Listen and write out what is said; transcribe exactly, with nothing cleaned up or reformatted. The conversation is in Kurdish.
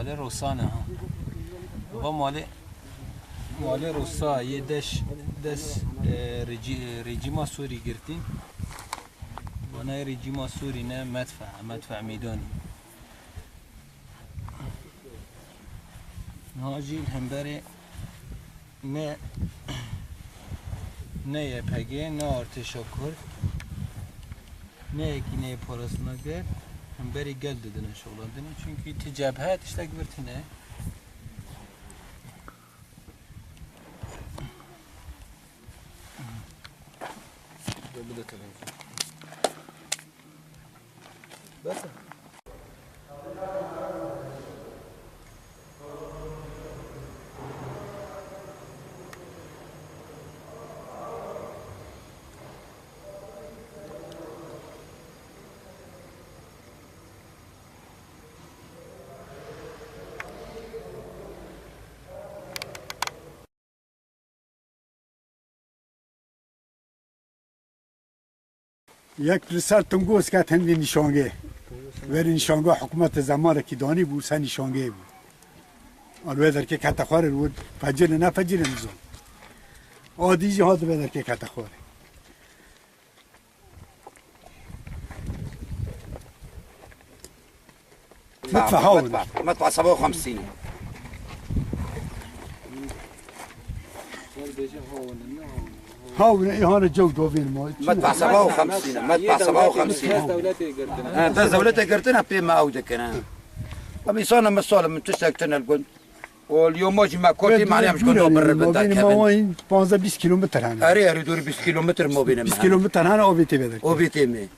Malê Rosa ne ha. Va malê, malê Rosa yê deş, des, e, rejî-, e, rejîma Sûrî girtî. Vana rejîma Sûrî ne medfe, medfe mîdanî. Niha jî hemberê ne, ne Y P G, ne artêşa Kurd, ne yekî ne parastina gel, hemberî gel didine şolandinê. Çünkü ti cebhe tiştek vir tine. Yek li ser Tungoz ket hindî nîşangê. Verî nîşanga hikûmetê zemanekî danî bû, ser nîşangê bû. An wê derkê kete xwarê û fecirê ne fecirê nizam. Adî jî hat vê derkê kete xwarê. مدفع هاون. مدفع، مدفع سبعة وخمسين. هاون، إيه، هانا جو دوفين ما. مدفع سبعة وخمسين، مدفع سبعة وخمسين. ها، دز دولتي قرتنا بي ما أودكنا. أم إنسان مسؤول من تشتك تنا القند. واليوم موجي ما كوتي، معناها مش قند أوبر البلدان ما كمان. وين؟ بانزا بيس كيلومتر هنا. أري، أري دوري بيس كيلومتر مو بينما. بيس كيلومتر هنا أو بيتي بدك. أو بيتي مي.